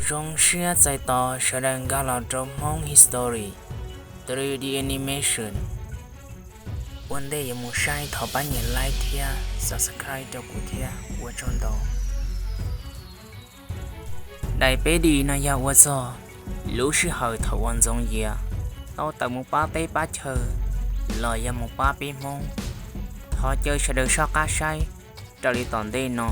Zoo siab txais tos sawv daws nkag los rau Hmoob History three D Animation. Ua ntej yuav mus saib thov pab nias like thiab subscribe rau kuv thiab, ua tsaug ntau. Daim peb D no yog ua txog lub sij hawm thaum uas Ntxoov Yias tau tawm mus pab teb pab chaw los yog mus pab peb Hmoob. Thov caw sawv daws soj qab saib raws li tom ntej no.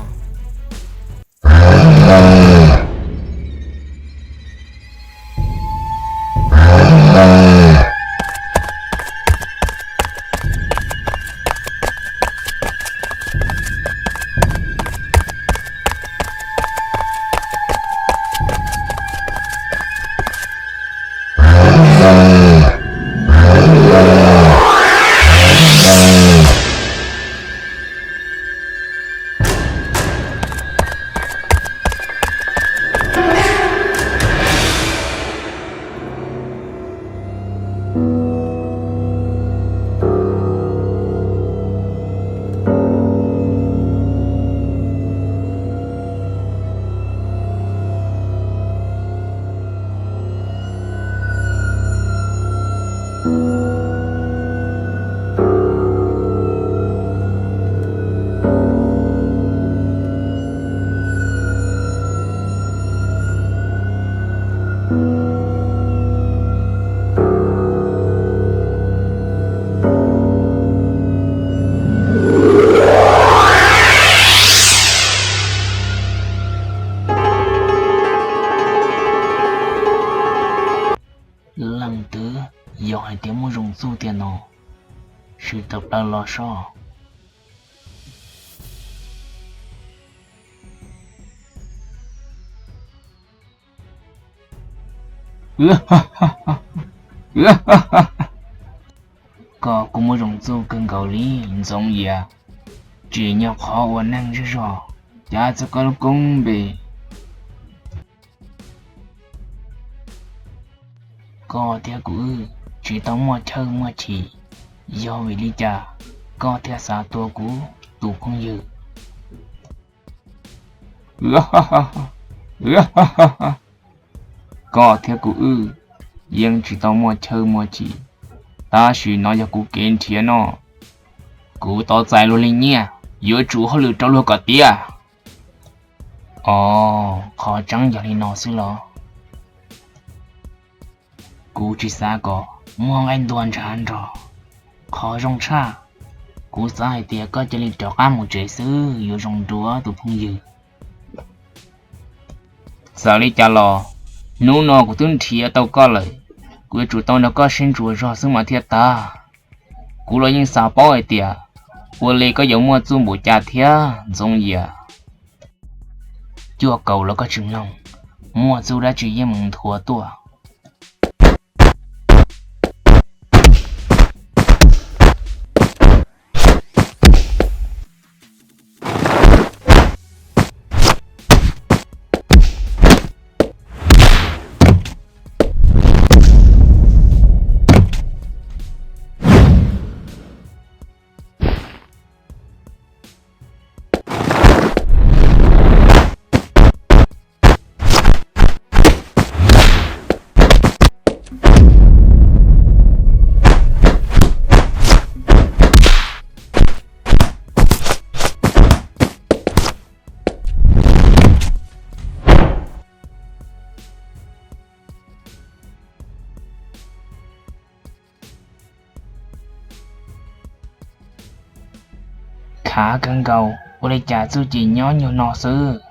Leej twg yog hais tias muaj Zoov Txuj tiag no, sim tawm plaws los soj. Koj kuj muaj Zoov Txuj kawg nkaus li Ntxoov Yias, tsim nyog qhov uas neeg zej zog cav txog koj lub koob npe. Koj thiab kuv wb tsis tau muaj chaw muaj chim, yog vim li cas koj thiaj xav tua kuv tus phooj ywg? Koj thiab kuv wb yeej tsis tau muaj chaw muaj chim, tab sis no yog kuv kev nrhiav noj. Kuv tau txais luag li nyiaj, yuav tsum hauj lwm rau luag kom tiav. Os, qhov tseeb yog li no xwb los? Kuv tsis xav kom muaj nqaij ntuag ntshav nrog. Qhov zoo tshaj, kuv xav hais tias koj cia li rov qab mus tsev xwb yuav zoo dua tus phooj ywg. Txawm li cas los hnub no kuv twb nrhiav tau koj lawm, kuv yuav tsum tau nrog koj sib ntsuas zog xwb mas thiaj tag. Kuv los yeej xav paub hais tias ua li koj yuav muaj txuj npaum cas thiab Ntxoov Yias. Cuaj kaum los koj tsis mloog, muaj txuj dab tsi yeej mus nthuav tuaj. Khav kawg nkaus, ua li cas txuj ci nyob nyuag no xwb?